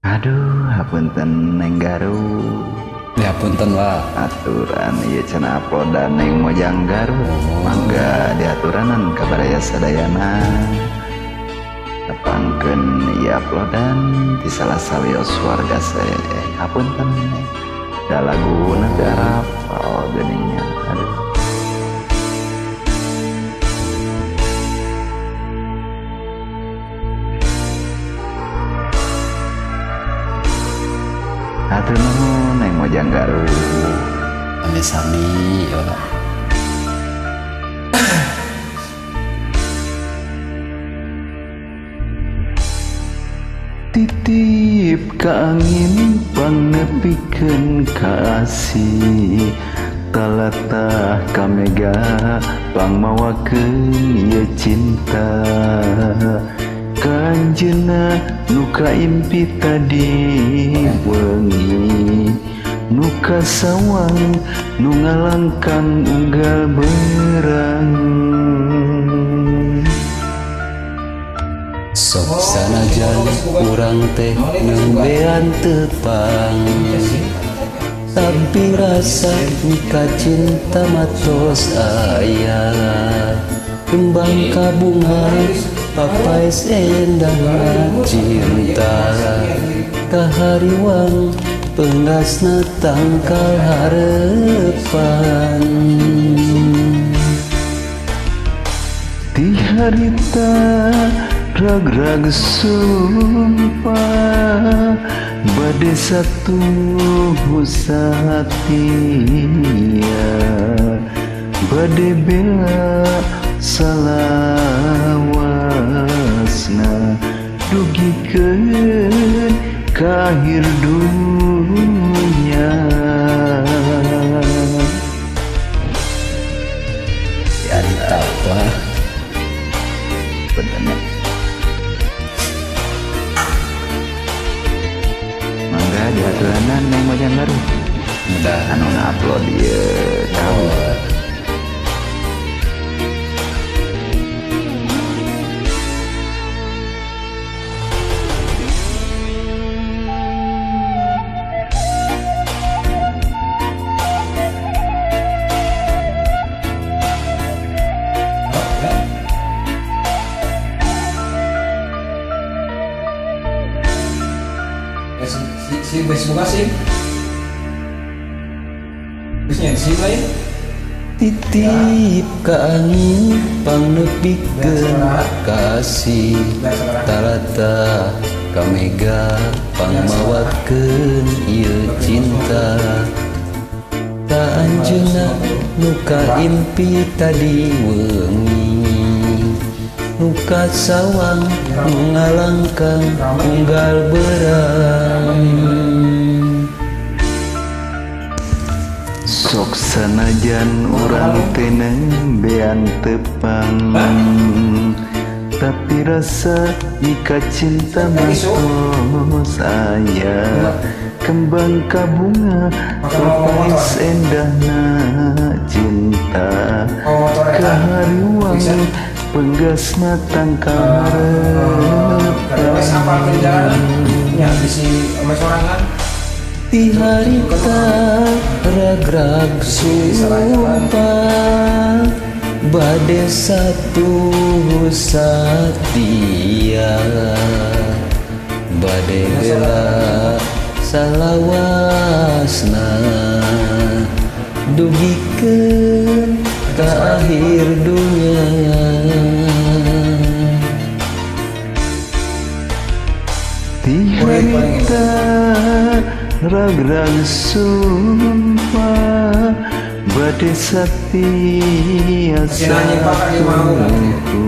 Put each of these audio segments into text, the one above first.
Aduh, hapunten Neng Garut. Ya punten lah. Aturan ieu cenah uploadan Neng Mojang Garut. Mangga diaturanan ka baraya sadayana. Tepangkeun ieu uploadan di salah sawios warga hapunten. Da laguna teu arapal geuning nya. Aduh. Hatur nuhun Neng Mojang Garut. Sami-sami ya. Titip ka angin pangnepikeun kasih, talatah ka mega pangmawakeun ieu cinta. Kanjeuna nu kaimpi tadi wengi, nu kasawang nu ngalangkang unggal berang. Sok sanajan urang teh nembean tepang, tapi rasa mika cinta matos aya. Kembang kabunga papaes endahna cinta, kahariwang penggasna tangkal harepan. Di harita rag-rag sumpah, bade satu satia, bade bela salawasna, dugikeun ka akhir dunya. Ya apa? Bener. Mangga diaturanan Neng Mojang Garut. Mudah anu ngupload ieu tahu. Si geus buka SIM. Geus nyen SIM lain. Titip ka angin pangnepikeun kasih, talata ka mega pangmawakeun ieu cinta. Ka anjeunna nu kaimpi tadi wengi, nu kasawang nu ngalangkang unggal berang. Sok sanajan urang teh nembean tepang, tapi rasa mika cinta matos aya. Kembang kabunga papaes endahna cinta, kahariwang penggasna tangkal harapan. Di harita rag-rag sumpah, bade satu satia, bade bela salawasna, dugikeun ka akhir dunya. Di harita rag-rag sumpah, bade satia satuku,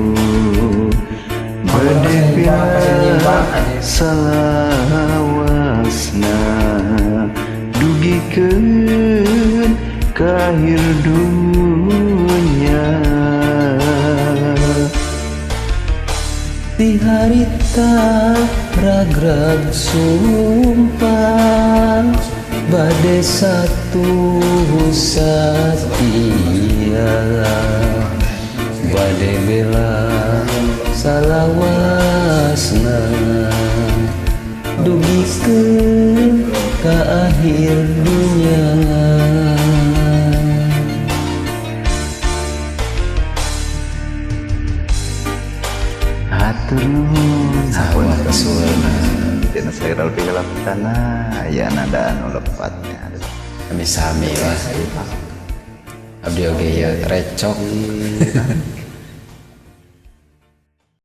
bade bela salawasna, dugikeun ka akhir dunya. Di harita rag-rag sumpah, bade satu satia, bade bela salawasna, Dugikeun ka akhir dunya. Hatur nuhun. Sawah kesulna. Tina sagala pikalaptana aya nada anu lepatnya. Sami-sami lah. Abdi oge ieu recok.